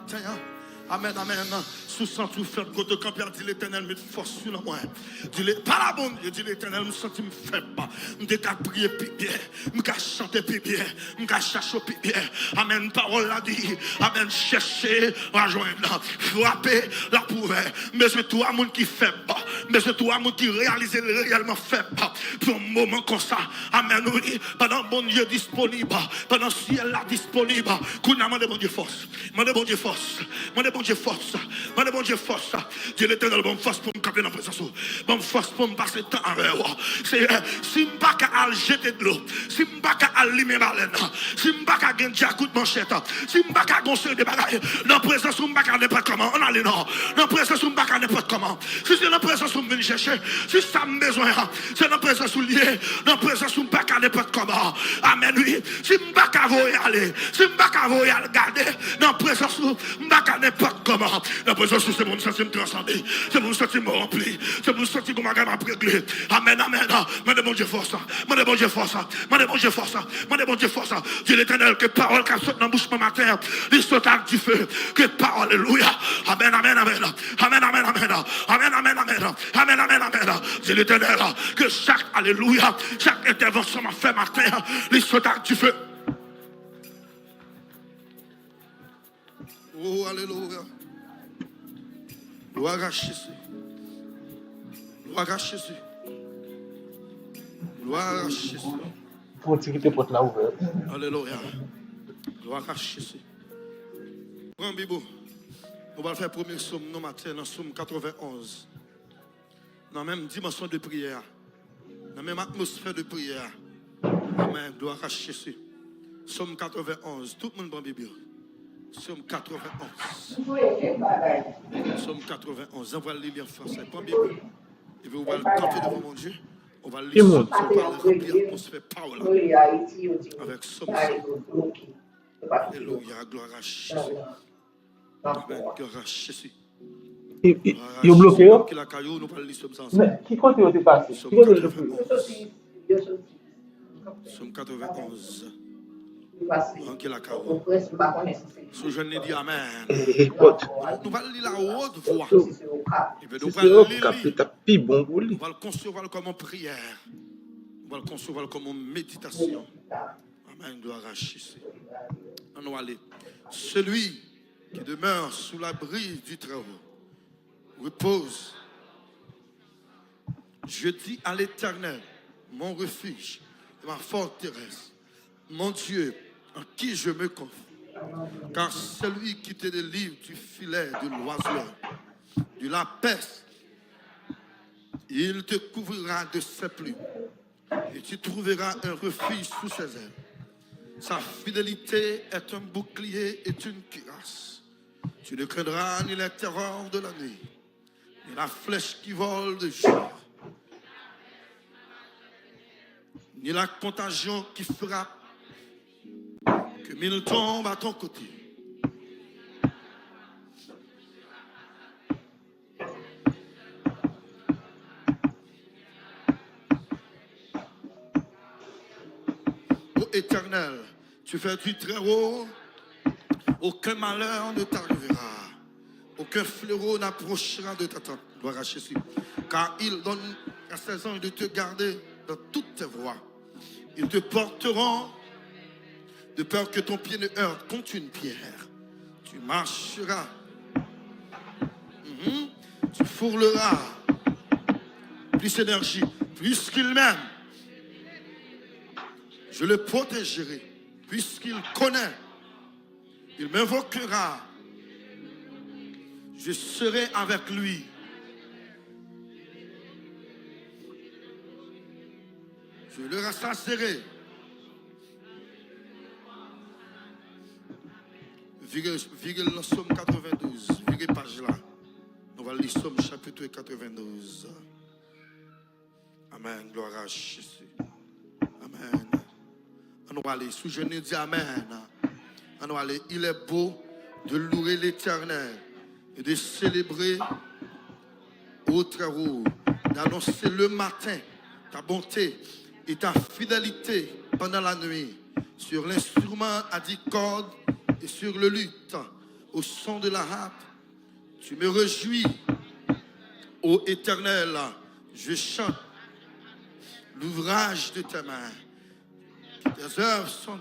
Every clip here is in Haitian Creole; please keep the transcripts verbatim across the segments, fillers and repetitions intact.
maten an. Amèn, amèn. Si w santi w fèb kote w kanpe a, di Letènèl, met fòs sou nan mwen. Di le, pale a Bondye, di Letènèl, m santi m fèb. M te ka priye pi byen. M ka chante pi byen. M ka chache w pi byen. Amèn. Pawòl la di, amèn, chèche, w a jwenn. Frape, l ap ouvè. M bezwen twa moun ki fèb. M bezwen twa moun ki reyalize l reyèlman fèb. Pou yon moman konsa. Amèn, wi. Pandan Bondye disponib, pandan syèl la disponib, kounye a mande Bondye fòs. Mande Bondye fòs. Mande Bondye fòs. Mande Bondye fòs. Di Letènèl, ban m fòs pou m kanpe nan prezans ou. Ban m fòs pou m pase tan avè w. Seyè, si m pa ka al jete dlo, si m pa ka al limen balèn, si m pa ka gen djakout manchèt, si m pa ka gon seri de bagay, nan prezans ou m pa ka nenpòt kòman. Ann ale non. Nan prezans ou m pa ka nenpòt kòman. Si se nan prezans ou m vin chèche, si sa m bezwen an, se nan prezans ou l ye. Nan prezans ou m pa ka nenpòt kòman. Amèn, wi. Si m pa ka voye ale, si m pa ka voye al gade, nan prezans ou m pa ka nenpòt kòman. Nan prezans ou se pou m santi m transande, se pou m santi m ranpli, se pou m santi gon bagay m ap regle. Amèn, amèn. Mande Bondye fòs. Mande Bondye fòs. Mande Bondye fòs. Mande Bondye fòs. Di Letènèl, ke pawòl k ap sot nan bouch mwen maten an, li sot ak dife. Ke pawòl, alelouya. Amèn, amèn, amèn. Amèn, amèn, amèn. Amèn, amèn, amèn. Amèn, amèn, amèn. Di Letènèl, ke chak, alelouya, chak entèvansyon m ap fè maten an, li sot ak dife. Oh, alelouya. Glwa a Jezi. Glwa a Jezi. Glwa a Jezi. Fò w ti kite pòt la ouvè. Alelouya. Glwa a Jezi. Pran Bib ou. Nou pral fè premye sòm nou maten nan sòm katrevenonz. Nan menm dimansyon de priyè a. Nan menm atmosfè de priyè a. Amèn. Glwa a Jezi. Sòm katrevenonz. Tout moun pran Bib yo. Sòm katrevenonz. Sòm katrevenonz. An pral li li an fransè. Pran Bib ou. Epi ou pral kanpe devan Bondye. Ou pral li sòm sa, ou pral ranpli atmosfè pawòl la. Avèk sòm sa. Alelouya, glwa a Jezi. Amèn, glwa a Jezi. Yo bloke yo? Ki lakay ou, nou pral li sòm sa ansanm. Men, ki kote yo te pase? Ki kote yo te pase? Sòm katrevenonz. Sòm katrevenonz. Anki lakay ou. Si w jwenn li, di amèn. Nou pral li l a wòt vwa. Epi nou pral li li. Li t ap pi bon pou li. Nou pral konsevwa l kòm yon priyè. Nou pral konsevwa l kòm yon meditasyon. Amèn, glwa a Jezi. Ann nou ale. Celui qui demeure sous l'abri du Très-Haut repose. Je dis à l'Éternel, mon refuge et ma forteresse, mon Dieu en qui je me confie. Car c'est lui qui te délivre du filet de l'oiseleur, de la peste. Il te couvrira de ses plumes et tu trouveras un refuge sous ses ailes. Sa fidélité est un bouclier et une cuirasse. Tu ne craindras ni les terreurs de la nuit, ni la flèche qui vole de jour, ni la contagion qui frappe, que mille tombent à ton côté. Ô Éternel, tu fais du Très-Haut, aucun malheur ne t'arrivera, aucun fléau n'approchera de ta tente. Gloire à Jésus. Car il donne à ses anges de te garder dans toutes tes voies. Ils te porteront de peur que ton pied ne heurte contre une pierre. Tu marcheras. Mhm. Tu fourleras plus d'énergie, plus qu'il m'aime. Je le protégerai, puisqu'il connaît. Il m'invoquera. Je serai avec lui. Je le rassasierai. Vire, vire nan Sòm katrevendouz. Vire paj la. Nou va li Sòm chapit katrevendouz. Amèn. Glwa a Jezi. Amèn. Ann nou ale. Si w jwenn li, di amèn. Ann nou ale. Il est beau de louer l'Éternel et de célébrer au Très-Haut, d'annoncer le matin ta bonté et ta fidélité pendant la nuit, sur l'instrument à dix cordes et sur le luth, au son de la harpe. Tu me réjouis, ô Éternel, je chante l'ouvrage de tes mains. Que tes œuvres sont,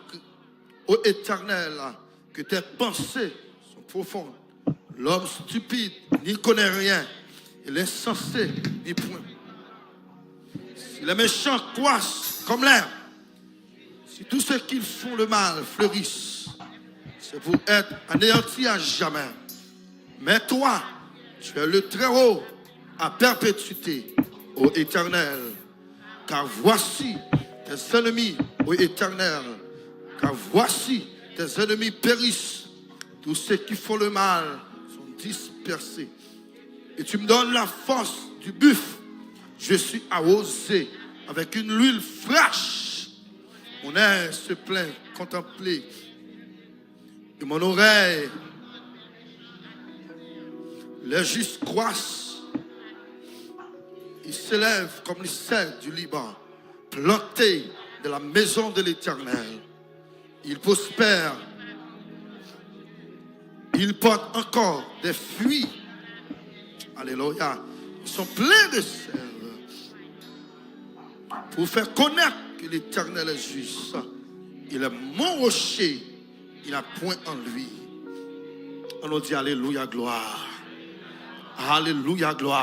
ô Éternel, que tes pensées sont profondes. L'homme stupide n'y connaît rien, et l'insensé n'y point. Si les méchants croissent comme l'herbe, si tous ceux qui font le mal fleurissent, c'est pour être anéantis à jamais. Mais toi, tu es le Très-Haut à perpétuité, ô Éternel. Car voici tes ennemis, ô Éternel, car voici tes ennemis périssent. Tous ceux qui font le mal sont dispersés. Et tu me donnes la force du buffle. Je suis arrosé avec une huile fraîche. Mon nez se plaint contempler. Et mon oreille, les justes croissent. Ils s'élèvent comme les cèdres du Liban, plantés de la maison de l'Éternel. Ils prospèrent. Ils portent encore des fruits. Alléluia. Ils sont pleins de sève. Pour faire connaître que l'Éternel est juste. Il est mon rocher. Il n'a point en lui. Ann nou di alelouya glwa. Alelouya glwa.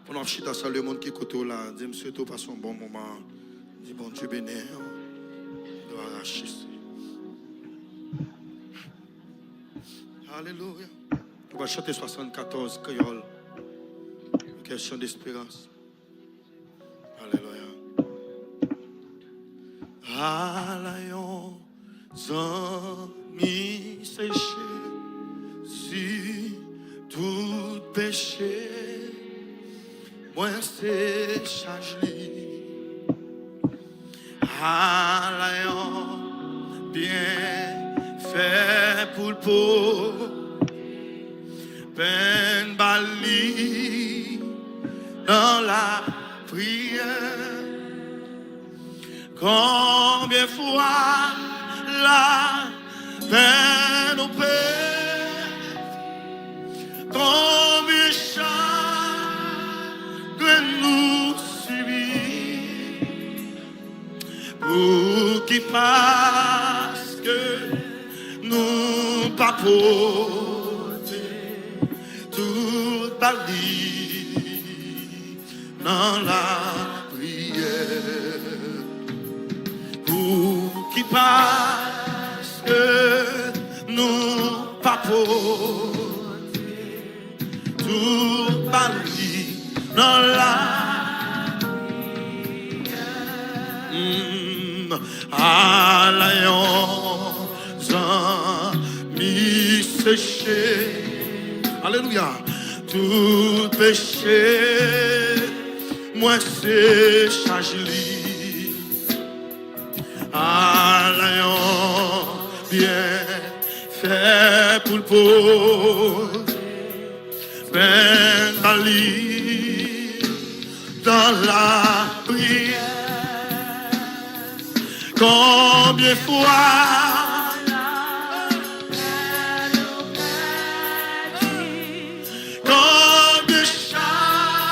Pandan w ap chita, salye moun ki kote w la. Di, "M swete w pase yon bon moman." Di, "Bondye beni w." Glwa a Jezi. Alelouya. Nou va chante swasannkatòz kreyòl. Kèsyon desperans. Alelouya. Ala yon zanmi seche si tout peche, mwen se chaj li. Ala yon byenfè pou l po, penn ba li nan lapriyè. Konbyen fwa lapenn ou pèdi, konbyen chagren nou sibi, pouki paske nou pa pote tout ba li nan lapriyè? Pouki paske nou pa pote tout ba li nan lapriyè? Mm, ala yon zanmi seche. Alelouya. Tout peche, mwen se chaj li. Ala yon byenfè pou l pote, penn ba li nan lapriyè. Konbyen fwa, konbyen chagren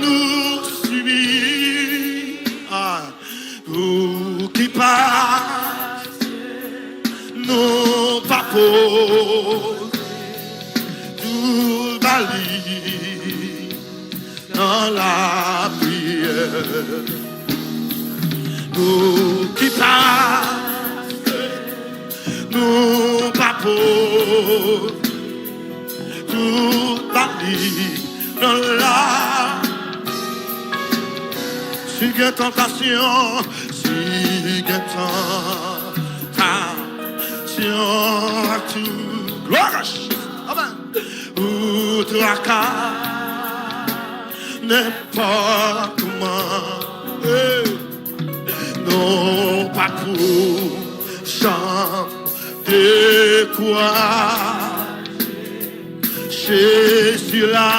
nou sibi, ah, pouki paske nou pa pote tout ba li nan lapriyè? Pouki paske nou pa pote tout ba li nan la. Si gen tantasyon, si gen tantasyon ak tout, glwa a Jezi. Amen. Ou traka, nenpòt kouman, hey, nou pa pou janm dekouraje. Jezi la,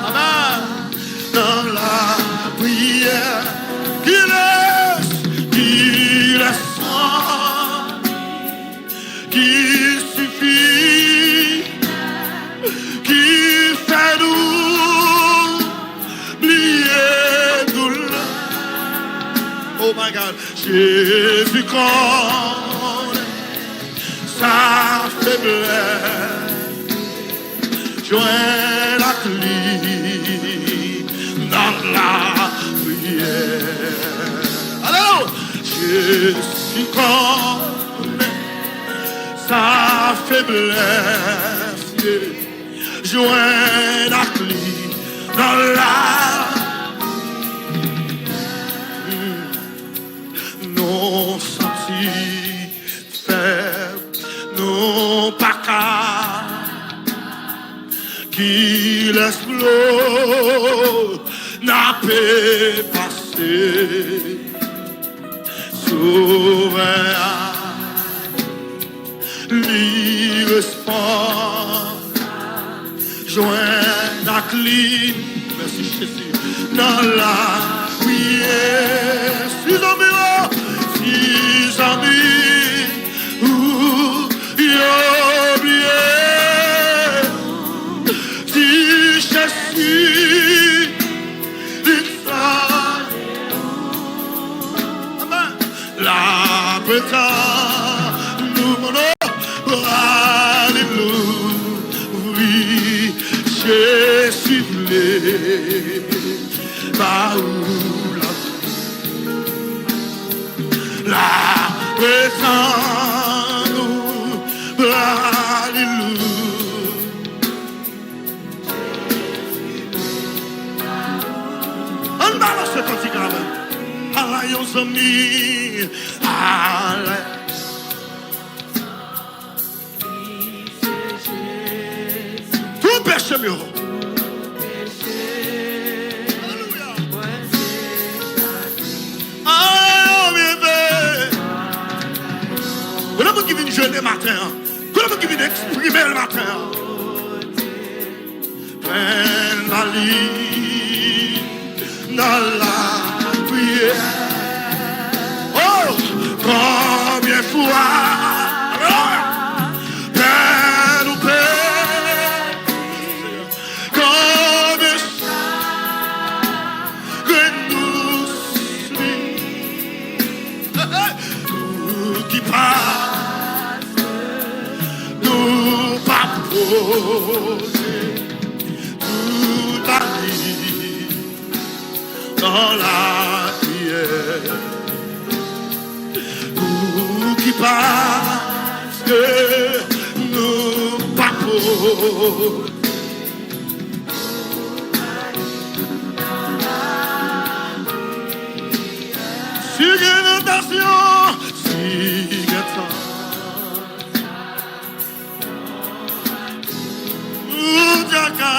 amen, nan lapriyè. Ki lès, ki lès, ki Jezi konnen sa feblès, jwenn ak li nan lapriyè. Alelouya! Jezi konnen sa feblès, jwenn ak li nan la. Nou santi fèb, nou pa ka. Kilès flò n ape pase? Sovè a, li responn. Jwenn ak li, mèsi Jezi, nan lapriyè. Si zanmi w, si zanmi ou yo bliye, di Jezi, li salye w. Amèn. Laprezan nou, nou bra li louvri, Jezi vle ba ou la. Laprezan nou, bra li louvri. Ann balanse kantik la, men. Ala yon zanmi, ala. Tou peche m yo. Alelouya. Ala yon bebe. Kote moun ki vin jene maten an? Kote moun ki vin eksprime l maten an? Plen lavi nan lapriyè. Oh, konbyen fwa, alelouya, pè nou pè, konbyen chagren nou soufri. Pou ki pa nou pa poze tout lavi nan lapriyè. Pou ki paske nou pa poze. Si gen tantasyon, si gen tan, ou te ka.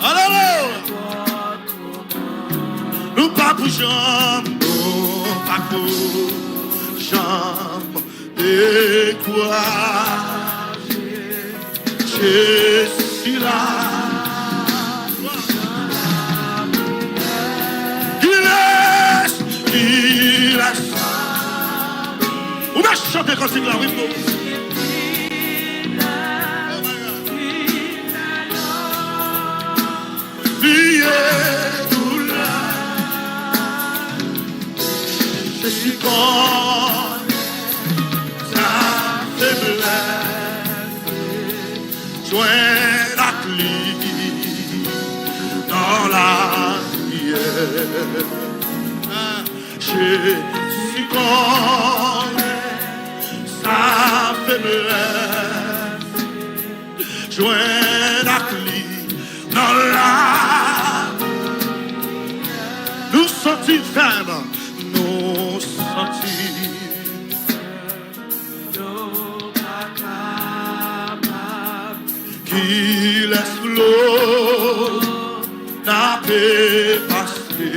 Alelouya! Nou pa pou janm, nou pa pou janm dekouraje. Jezi la. Kilès, kilès. Ou mèt chante kantik la, wi, bro. Bliye doulè. Jezi konnen sa feblès. Jwenn ak li nan lapriyè. Jezi konnen sa feblès. Jwenn ak li nan la. Nou santi fèb, nou santi nou pa kapab. Kilès flò n ape pase?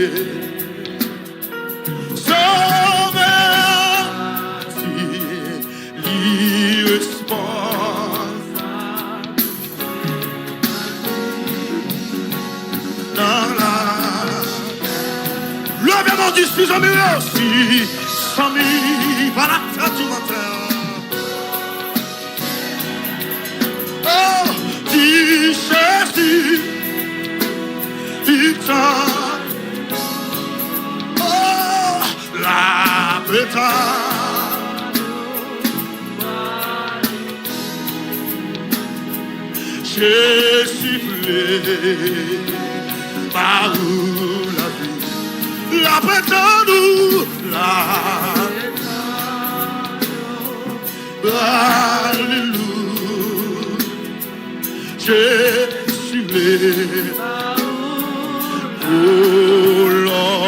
Sovè a di, li responsab. Nan la. Leve men w, di si zanmi w yo, si zanmi pa la tèt ou maten an. Oh, di Jezi, li tann. Jezi vle ba ou lavi. L ap tann ou la. Alelouya. Jezi vle volonte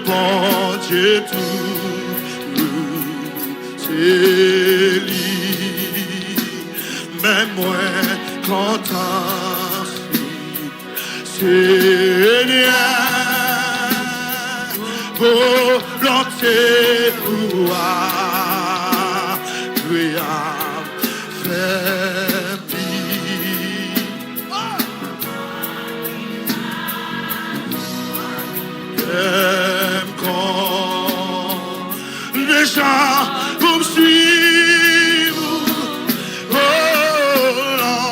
Bondye tou, se li. Men mwen kontan si Senyè, volonte ou a, Senyè, fè m viv. Fè m konn deja pou m swiv ou volonte.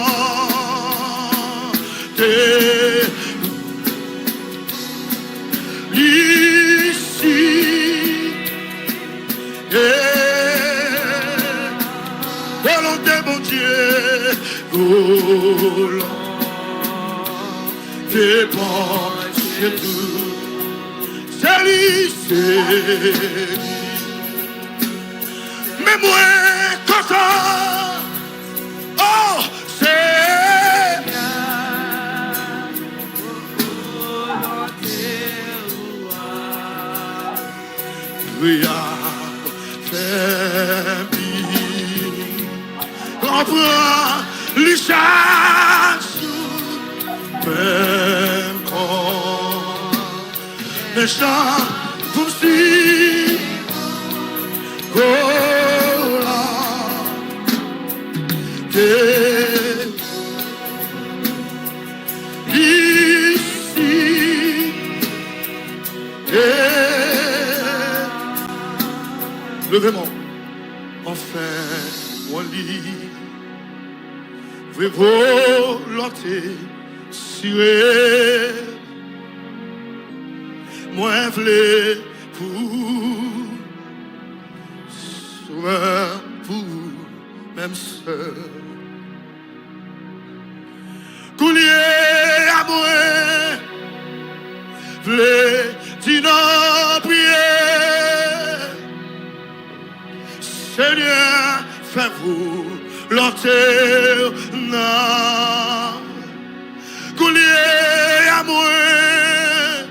Isi, eh, volonte Bondye, volonte Bondye tou. Se li, se li. Men mwen kontan, oh, Senyè. Priye, fè m viv. Konprann li chak jou. Fè m konn. Mechan pou m swiv volonte isi. Leve men w. Anfen, mwen li vre volonte sire. Mwen vle pou ou, Sovè, pou ou menm sèl. Kounye a mwen vle di nan priyè. Senyè, fè volonte w nan. Kounye a mwen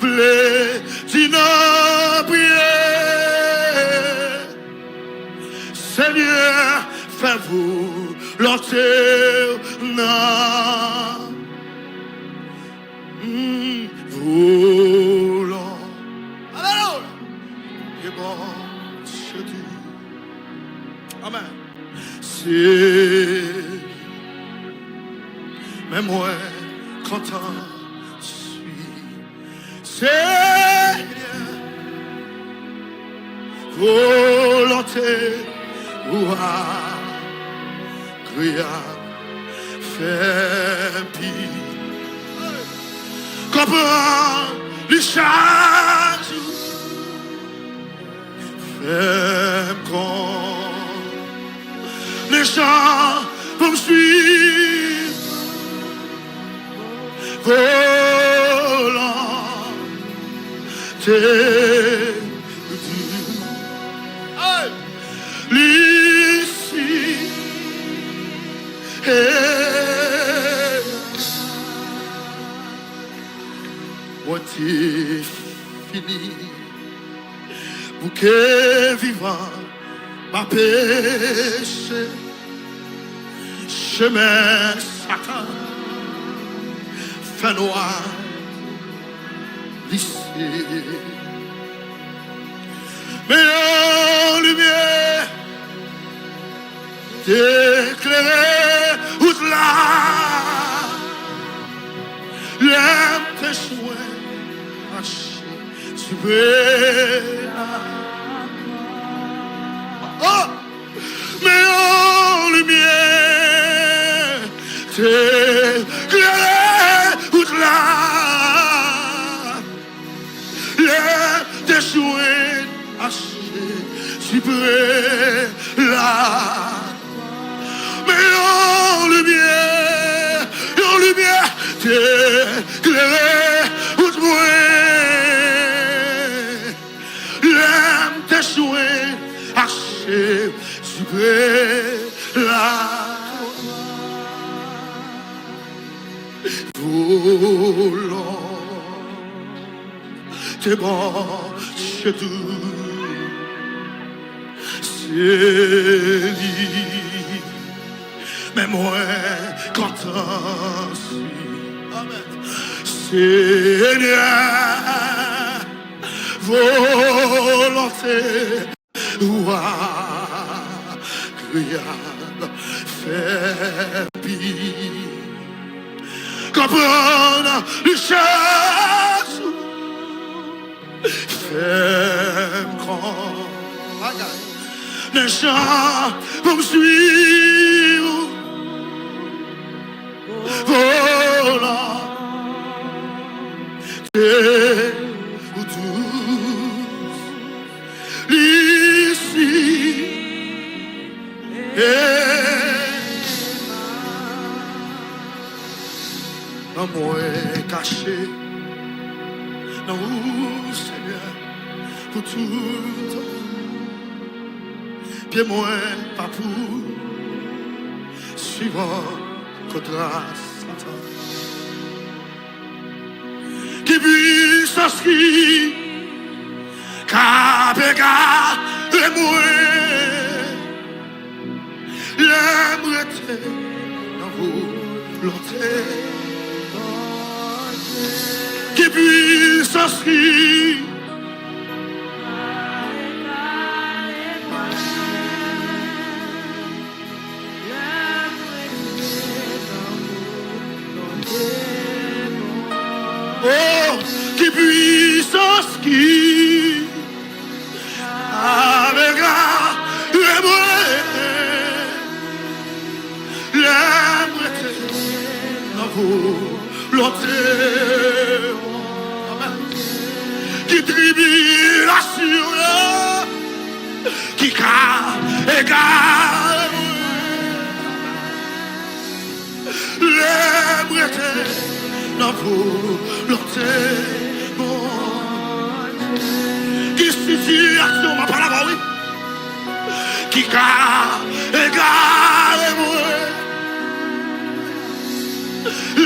vle di nan priyè. Senyè, fè volonte w nan. Mm, volonte. Alelouya. E Bondye di. Amèn. Se men mwen kontan swiv Senyè. Volonte ou a, Kriya, fè m pi konprann li chak jou. Fè m konn jan pou m swiv volonte ou. Hey! Li si. Hey! Mwen te fini. Bouke vivan pa peche. Chemen Satan fè nwa, li se. Men yon limyè te klere wout la. Lè m te jwenn mache sou pye la. Oh! Men yon limyè te klere wout la. Lè m te Sipre la. Men yon limyè, yon limyè te klere wout mwen. Lè m te jwenn ak chèf sipre la. Volonte Bondye tou. Se li. Men mwen kontan si. Amèn. Senyè, volonte ou a agreyab, fè pi. Konprann li chak jou. Fè m konn nan jan pou m swiv ou. Volonte ou dous, li si. Nan mwen kache nan ou, Senyè, pou toutan. Pye mwen pa pou swiv ankò tras Satan. Ki pwisans ki ka egare mwen? Lè m rete nan volonte Bondye. Ki pwisans ki Oh, ki pwisans ki ap egare mwen. Lè m rete nan volonte. Amèn. Ki tribilasyon ki ka egare mwen. Lè m rete nan volonte Bondye. Ki sitiyasyon, m ap pale avè w, wi, ki ka egare mwen?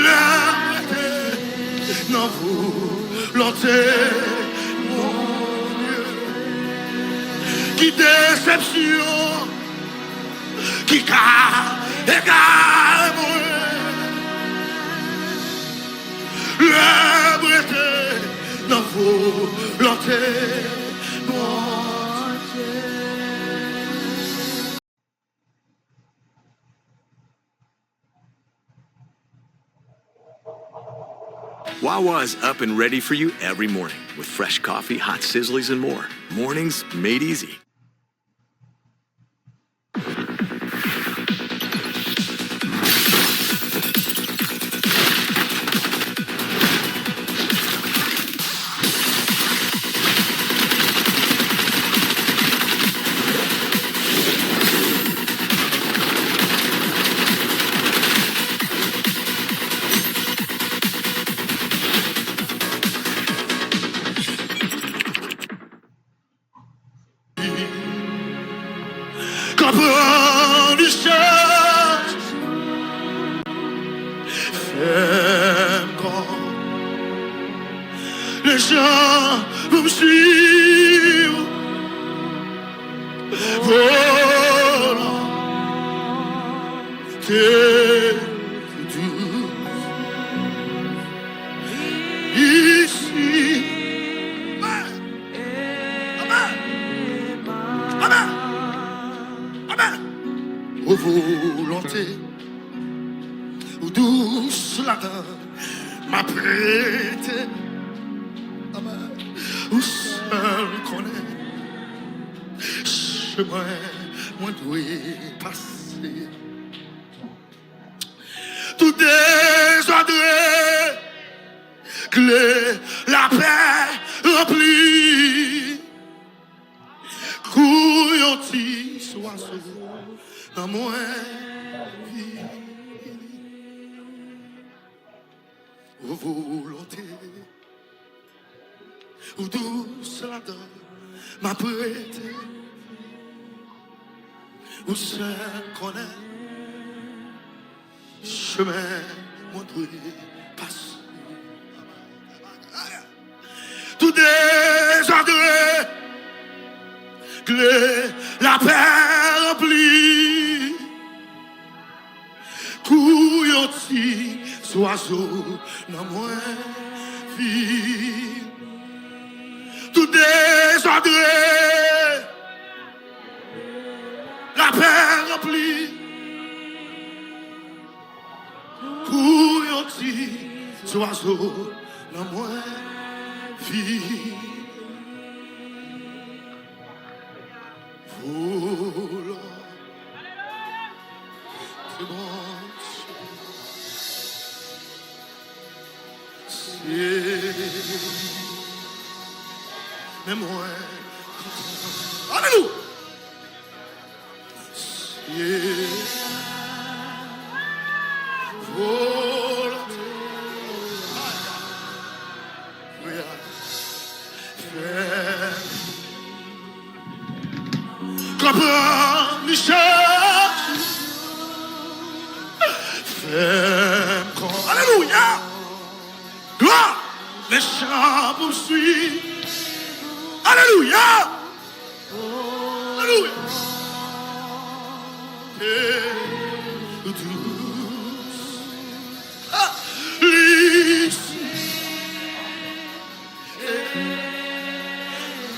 Lè m rete nan volonte Bondye. Ki desepsyon ki ka egare mwen? Lè m rete nan volonte Bondye. Wawa is up and ready for you every morning with fresh coffee, hot Sizzlies, and more. Mornings made easy. Konprann li chak jou. Fè m konn le jan pou m swiv ou. Volonte ou dous isi. Amèn. Amèn. Amèn. Amèn. O volonte ou dous ladan m ap rete. Amèn. Ou sèl konnen chemen mwen dwe pase. Tout dezòd regle, lapè ranpli. Kou ti zwazo nan mwen vini. Volonte ou dous ladan m ap rete. Ou sèl konnen chemen mwen dwe pase. Tou dezòde, gle lapè ranpli. Kou yon ti zwazo nan mwen vini. Tou dezòde, lapè ranpli. Kou yon ti zwazo nan mwen vini. Volonte Bondye. Se men mwen. Alelouya. Se volonte. Fè Konprann li chak jou. Fè m kon. Alelouya! Glwa! Men chan pou m swiv. Alelouya! Alelouya! E dous. Ah! Li si.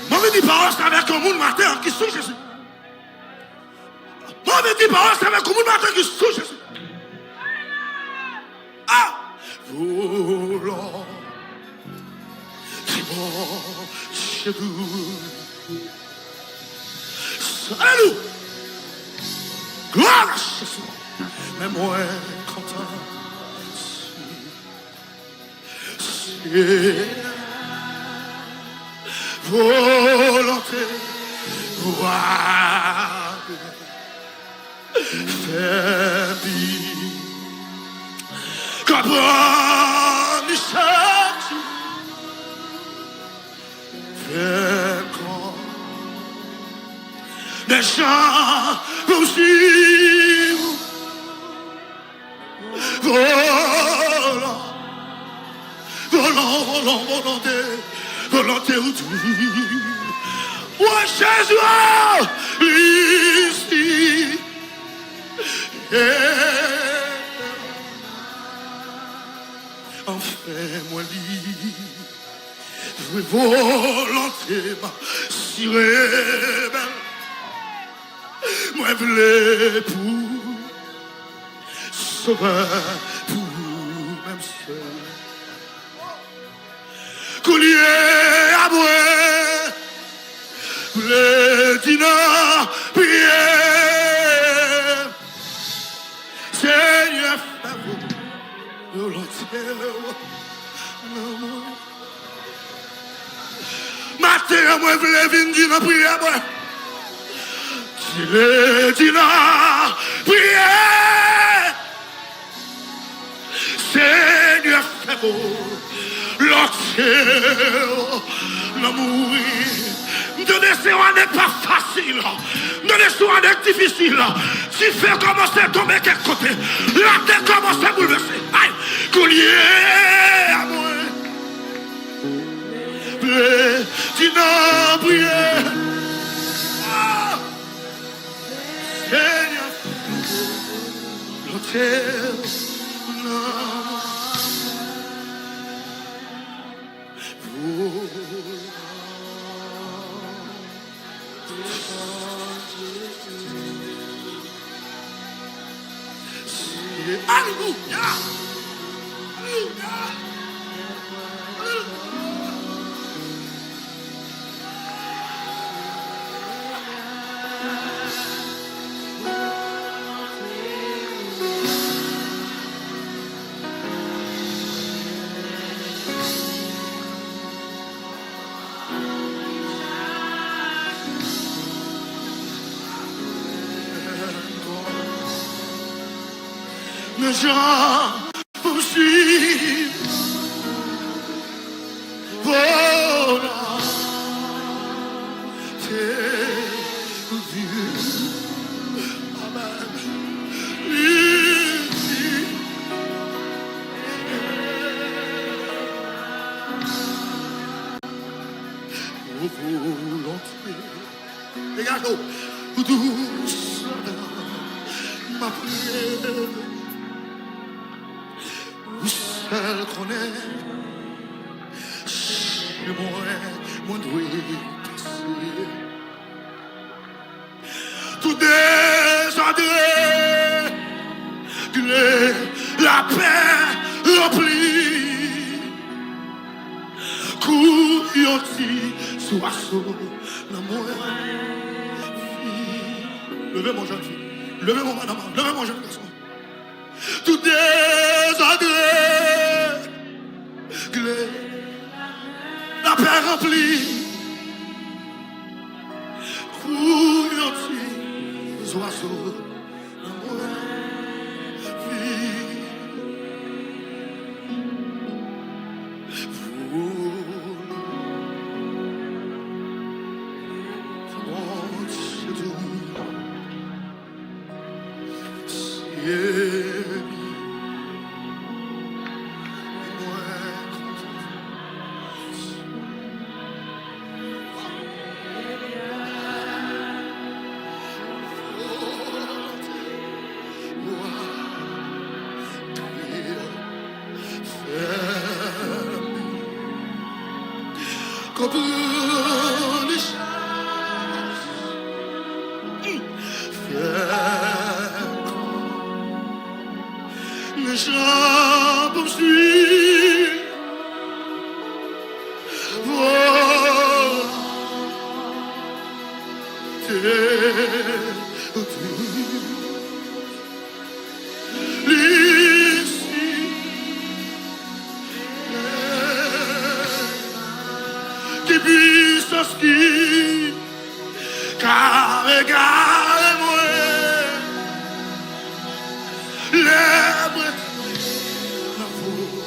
Mwen vin di pawòl sa avèk yon moun maten an ki sou Jezi. Mwen vin di pawòl sa avèk yon moun maten ki sou Jezi. Ah! Volonte Bondye dous. Alelouya! Glwa a Jezi! Men mwen kontan. Se volonte ou a fè pi. Konprann li chak jou. Fè m kon. Men chan pou m swiv. Volon, volon, volon, volonte, volonte ou di. Wè Jezi, oh, li si. Anfen, mwen li. Vre volonte m si rebèl. Mwen vle pou Sovè, pou menm sèl. Koulye a mwen vle di nan priyè. Senyè, fè volonte w nan mwen. Maten an, mwen vle vin di nan priyè mwen. Vle di nan priyè. Senyè, fè volonte w nan mwen. M tande se yon ane k pa fasil. M tande se yon ane k difisil. Dife kòmanse tonbe kèk kote. Latè kòmanse boulvèse. Ay, koulye a mwen vle di nan priyè. Ah! Senyè, volonte w nan mwen. Alelouya! Alelouya! Nan jan pou m swiv volonte Bondye. Amèn. Li di, o volonte. Degaje w. Pou dous m ap rele. Ou sèl konnen chemen mwen dwe pase. Tout dezòd regle, lapè ranpli. Kou yon ti zwazo nan mwen. Leve men w jèn fi. Leve men w madanm. Leve men w jèn gason. Tout dezòd regle. Lapè ranpli. Kou yon ti zwazo. Konprann chans. Fè m jan pou m swiv. Li si ki pisans ki ka egare mwen lè mwen nan volonte.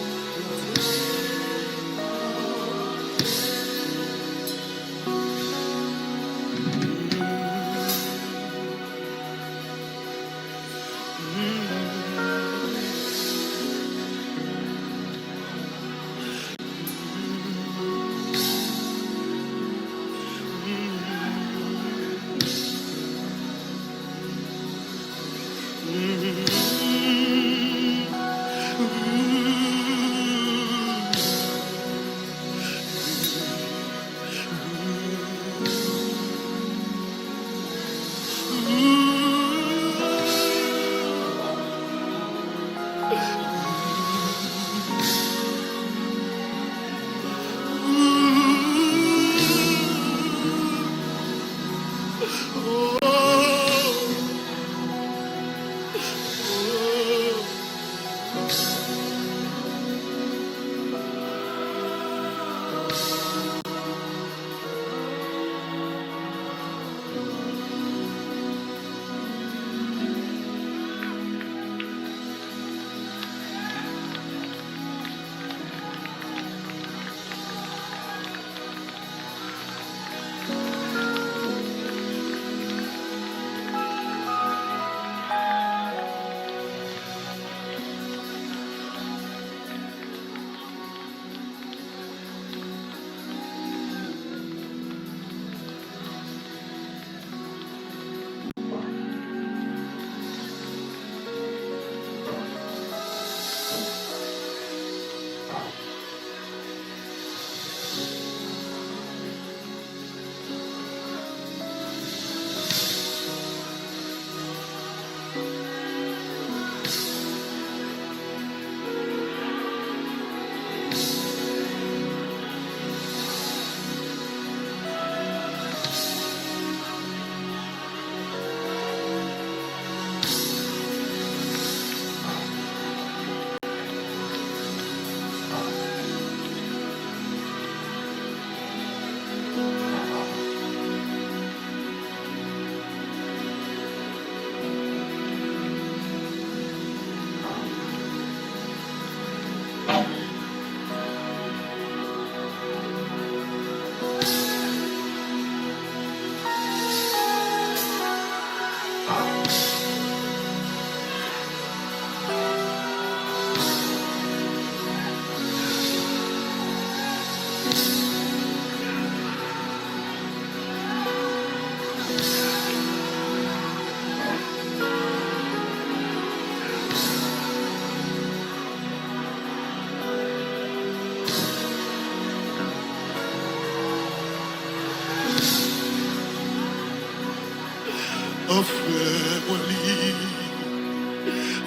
Ofri mwen li,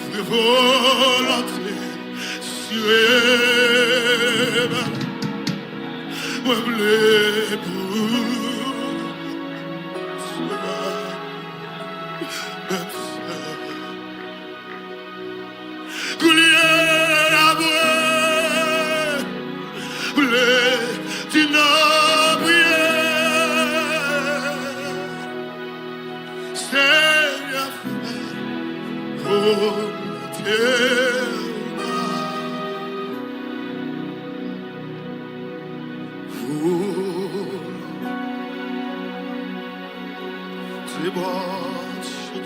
fè volonte Seyè m. Mwen vle pou Seyè m, menm sa. Koulye a mwen vle di nan priyè, Senyè, fè volonte w. Volonte Bondye.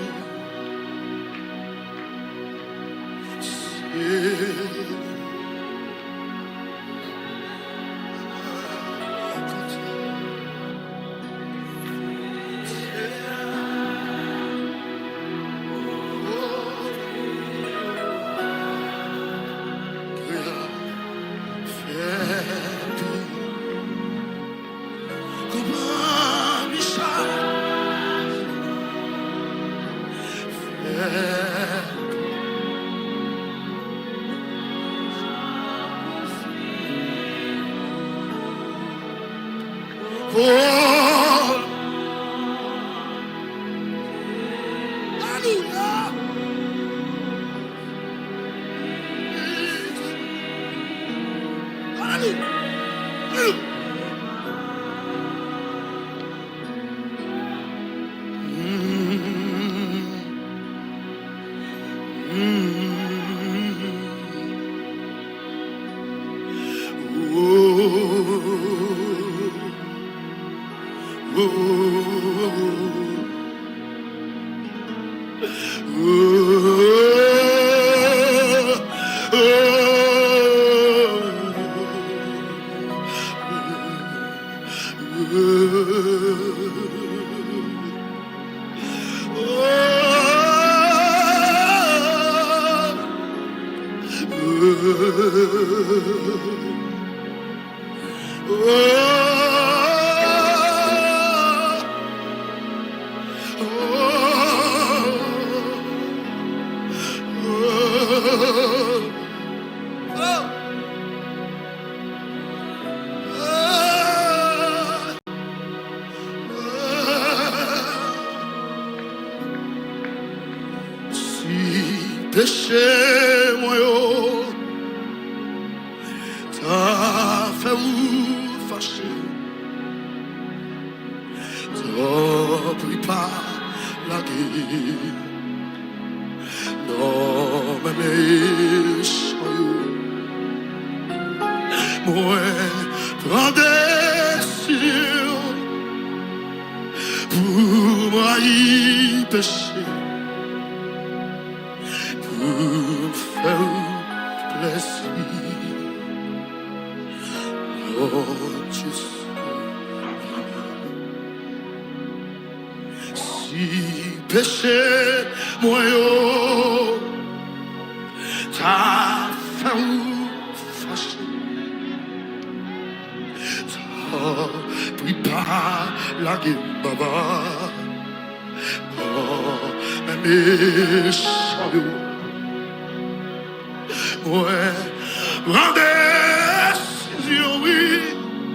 Konprann Michel. Fè. Oh. Alelouya. Alelouya. Si peche mwen yo ta fè ou fache, tanpri pa lage nan men mechan yo. Mwen pran desizyon pou m rayi peche, pou m fè ou plezi. Bondye, si peche mwen yo ta fè ou fache, tanpri pa lage m, Baba, nan men mechan yo. Mwen pran desizyon, wi,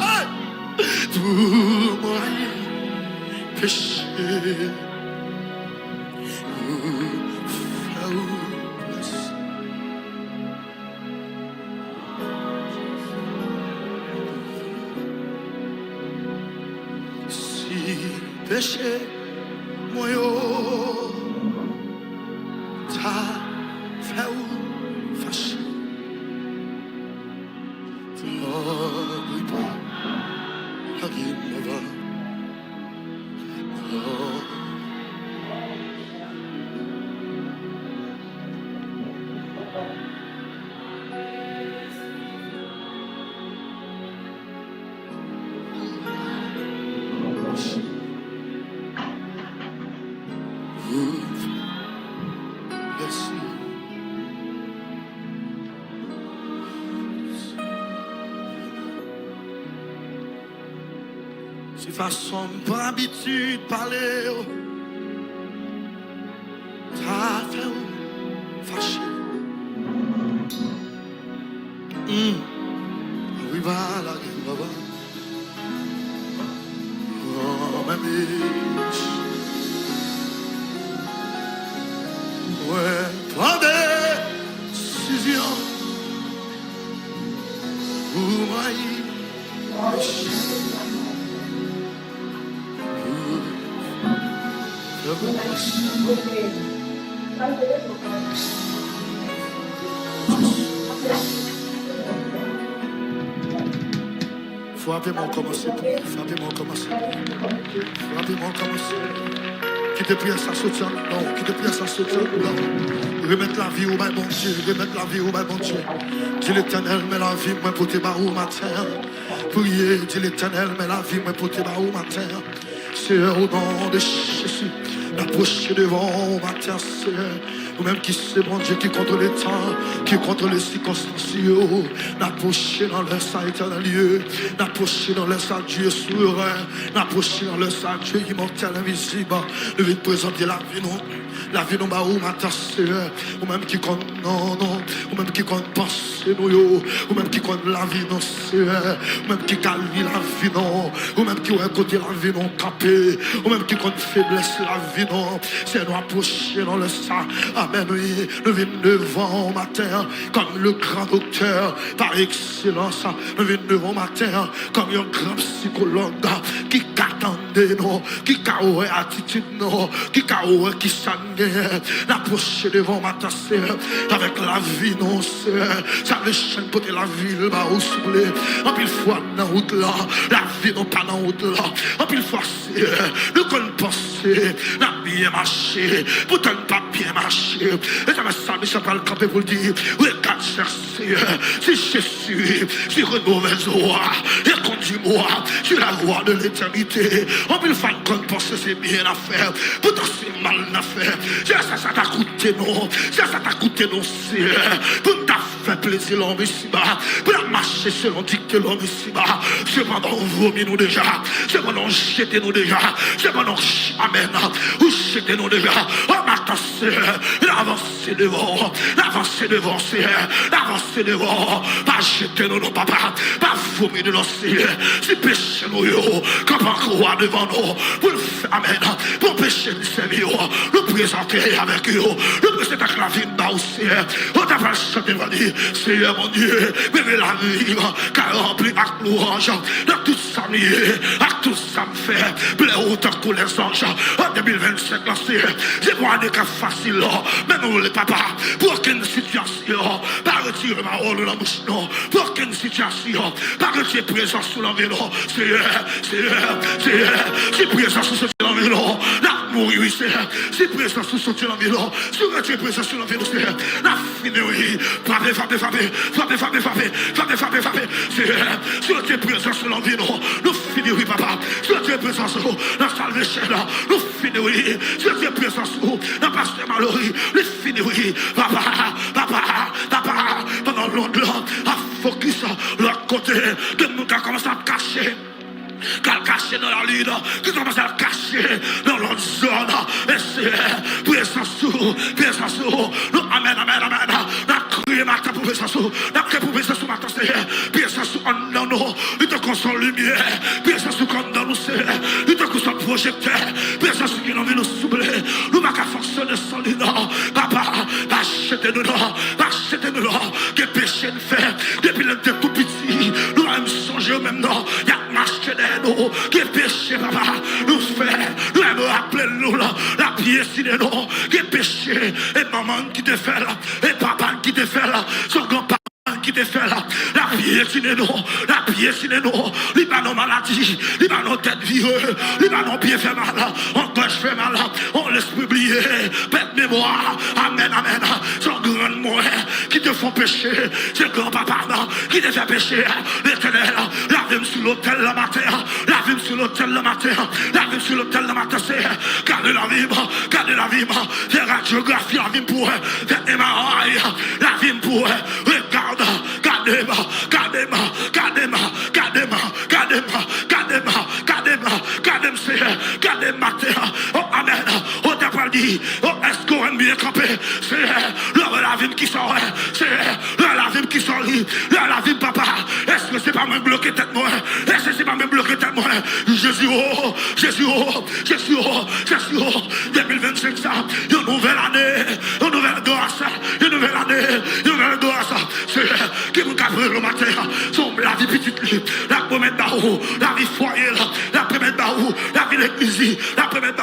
ay, pou mwen peche, pou fè ou plezi. Si peche mwen yo ta fè ou fache, tanpri pa lage m, Baba. Se fason m pran abitid pale yo. Frape men w kòmanse priye, frape men w kòmanse priye. Frape men w kòmanse. Kite priyè sa soti anndan w, kite priyè sa soti anndan w. Remèt lavi w bay Bondye, remèt lavi w bay Bondye. Di Letènèl, men lavi mwen pote ba ou maten an. Priye, di Letènèl, men lavi mwen pote ba ou maten an. Seyè, o non de Jezi, n apwoche devan w maten an, Seyè. Ou menm ki se Bondye ki kontwole tan, ki kontwole sikonstans yo. N apwoche nan lè sa, Etènèl Dye. N apwoche nan lè sa, Dye souvren. N apwoche nan lè sa, Dye imòtèl, envizib. Nou vin prezante lavi nou. Lavi nou ba ou maten, Seyè. Ou menm ki konn non nou. Ou menm ki konn panse nou yo. Ou menm ki konn lavi nou, Seyè. Ou menm ki ka li lavi nou. Ou menm ki wè kote lavi nou kanpe. Ou menm ki konn feblès lavi nou. Seyè, nou apwoche nan lè sa. Amèn, wi. Nou vin devan w maten an kòm le gran doktè pa ekselans. Nou vin devan w maten an kòm yon gran sikològ ki ka tande nou, ki ka wè atitid nou, ki ka wè kisa n genyen. N apwoche devan w maten, Seyè, avèk lavi nou, Seyè. Sa vle chen pote lavi l ba ou, souple. Anpil fwa nan wout la, lavi nou pa nan wout la. Anpil fwa, Seyè, nou konn panse n ap byen mache, poutan n pa byen mache. E sa fè sa, Michel pral kanpe pou l di, regarde, cher Seigneur, si je suis sur une mauvaise voie, et conduis-moi sur la voie de l'éternité. Anpil fwa n konn panse se byen n ap fè, poutan se mal n ap fè. Se sa, sa ta koute nou, se sa ta koute nou, Seyè, pou n ta fè plezi lòm isiba, pou n ap mache selon dikte lòm isiba. Sepandan, ou vomi nou deja, sepandan, ou jete nou deja, sepandan, ou ch-, amèn, ou jete nou deja. O maten, Seyè, n avanse devan, n avanse devan, Seyè, n avanse devan. Pa jete nou non, Papa, pa vomi nou non, Seyè. Si peche nou yo kanpe ankò devan nou, pou n fè, amèn, pou peche n sèvi yo, nou prezante avèk yo, nou prezante ak lavi n ba ou, Seyè. Ou ta pral chante, nou va di, Seyè Bondye, mete lavi m ka ranpli ak lwanj nan tout sa m ye, ak tout sa m fè. Plè ou tankou lèzanj an de mil vennsenk lan, Seyè. Se pa yon ane k ap fasil, men nou vle, Papa, pou okenn sitiyasyon pa retire pawòl ou nan bouch nou. Pou okenn sitiyasyon pa retire prezans ou nan vi nou. Seyè, Seyè, Seyè, si prezans ou soti nan vi nou, n ap mouri, wi, Seyè. Si prezans ou soti nan vi nou, si ou retire prezans ou nan vi nou, Seyè, n ap fini, wi. Frape, frape, frape. Seyè, si ou retire prezans ou nan vi nou, nou fini, wi, Papa. Si ou retire prezans ou nan Salvation, nou fini, wi. Si ou retire prezans ou nan Pastè Malory, li fini, wi. Papa, Papa, Papa, pandan lemonn lan ap fokis lòt kote, gen moun k ap kòmanse ap kache, k al kache nan lalin, ki kòmanse al kache nan lòt zòn. E Seyè, prezans ou, prezans ou, nou, amèn, amèn, amèn. N ap kriye maten pou prezans ou, n ap kriye pou prezans ou maten, Seyè. Prezans ou anndan nou, li tankou yon limyè. Prezans ou anndan nou, Seyè, li tankou yon pwojektè. Prezans ou ki nan vi nou, souple. Nou pa ka fonksyone san li, non. Papa, pa jete nou, non. Pa jete nou, non. Gen peche n fè depi lè n te tou piti. Nou pa menm sonje yo menm, non. Y ap mache dèyè nou. Gen peche, Papa, nou fè. Nou menm raple nou, non. L ap pyetine nou. Gen peche, e manman n ki te fè l, e papa n ki te fè l, se yon gran papa n ki te fè l. L ap pyetine nou, l ap pyetine nou. Li ba nou maladi, li ba nou tèt vire, li ba nou pye fè mal, yon gòj fè mal, yon lespri bliye, pèd memwa. Amèn, amèn. Se yon grann mwen ki te fè yon peche, se granpapa m ki te fè peche. Letènèl, lave m sou lotèl la maten an, lave m sou lotèl la maten an, lave m sou lotèl la maten, Seyè. Gade lavi m, gade lavi m. Fè radyografi lavi m pou wè. Fè M R I lavi m pou wè. Regarde, gade m, gade m, gade m, Seyè. Gade m maten an. O, amèn. O, ta pral di, o, èske w wè m byen kanpe? Seyè, lè w wè lavi m, kisa w wè? Seyè, lè w wè lavi m, kisa w li? Lè w wè lavi m, Papa, èske se pa mwen k bloke tèt mwen? Èske se pa mwen k bloke tèt mwen? Jezi o, Jezi o, Jezi o, Jezi o. De mil vennsenk sa, yon nouvèl ane, yon nouvèl gras, yon nouvèl ane, yon nouvèl gras. Seyè, ki moun k ap rele w maten an? Se yon lavi pitit li l ap pwomèt ba ou, lavi fwaye l, l ap pwomèt ba ou, lavi legliz li, l ap pwomèt ba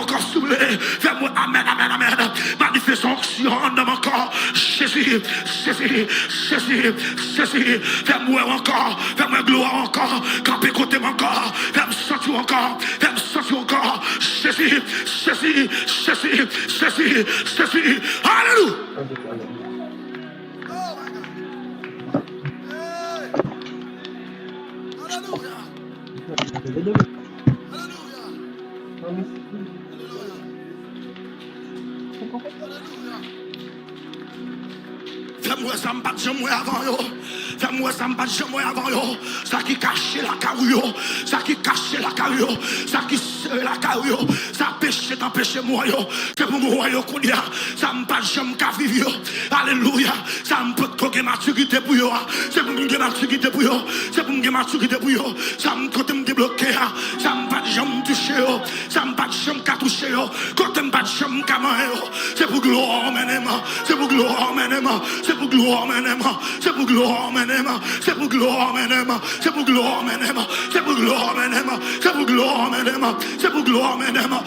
ankò, souple. Fè m wè, amèn, amèn, amèn. Manifeste onksyon anndan m ankò. Jezi, Jezi, Jezi, Jezi. Fè m wè w ankò. Fè m wè glwa w ankò. Kanpe kote m ankò. Fè m santi w ankò. Fè m santi w ankò. Jezi, Jezi, Jezi, Jezi, Jezi. Alelouya. Oh my God. Hey. Alelouya. Alelouya. Alelouya. Alelouya. Fè m wè sa m pa t janm wè avan yo. Fè m wè sa m pa t janm wè avan yo. Sa ki kache lakay ou yo. Sa ki kache lakay ou yo. Sa ki sere lakay ou yo. Sa peche t anpeche m wè yo. Se pou m wè yo kounye a. Sa m pa t janm ka viv yo. Alelouya. Sa m potko gen matirite pou yo a. Se pou m gen matirite pou yo. Se pou m gen matirite pou yo. Sa m kote m debloke a. Sa m pa t janm touche yo. Sa m pa t janm ka touche yo. Kote m pa t janm ka manyen yo. Se pou glwa w mennen m. Se pou glwa w mennen m. Se pou glwa w mennen m. Se pou glwa w mennen m. Se pou glwa w mennen m. Se pou glwa w mennen m. Se pou glwa w mennen m. Se pou glwa w mennen m. Se pou glwa w mennen m.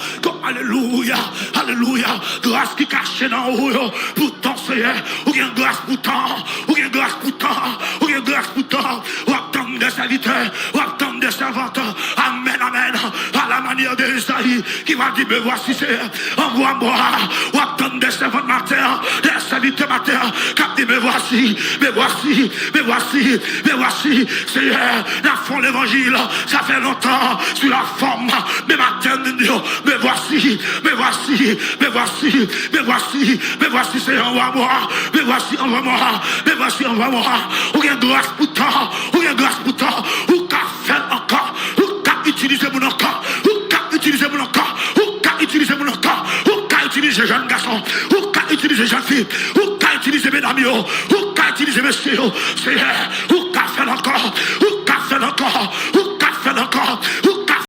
Alelouya. Alelouya. Gras ki kache nan ou yo. Poutan, Seyè, ou gen gras poutan. Ou gen gras poutan. Ou gen gras poutan. W ap tann de sèvitè. W ap tann de sèvant. Amèn, amèn. A la manyè de Ezayi ki va di, me vwasi, Seyè, anvwa mwa. W ap tann de sèvant maten, de sèvitè maten k ap di, me vwasi, me vwasi, me vwasi, me vwasi, Seyè, n ap fè yon levanjil, sa fè lontan, sou la fòm, men maten n di yo, me vwasi, me vwasi, me vwasi, me vwasi, me vwasi, Seyè, anvwa mwa, me vwasi, anvwa mwa, me vwasi, anvwa mwa. Ou gen gras poutan, ou gen gras poutan, ou ka fè l ankò, ou ka itilize moun ankò, ou ka itilize moun ankò, ou ka itilize moun ankò, ou ka itilize jèn gason, ou ka itilize jèn fi, ou ka itilize medam yo, ou ka itilize mesye yo. Seyè, ou ka fè l ankò, ou ka fè l ankò, ou ka fè l ankò, ou ka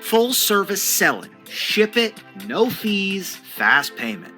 Full service selling. Ship it, no fees, fast payment.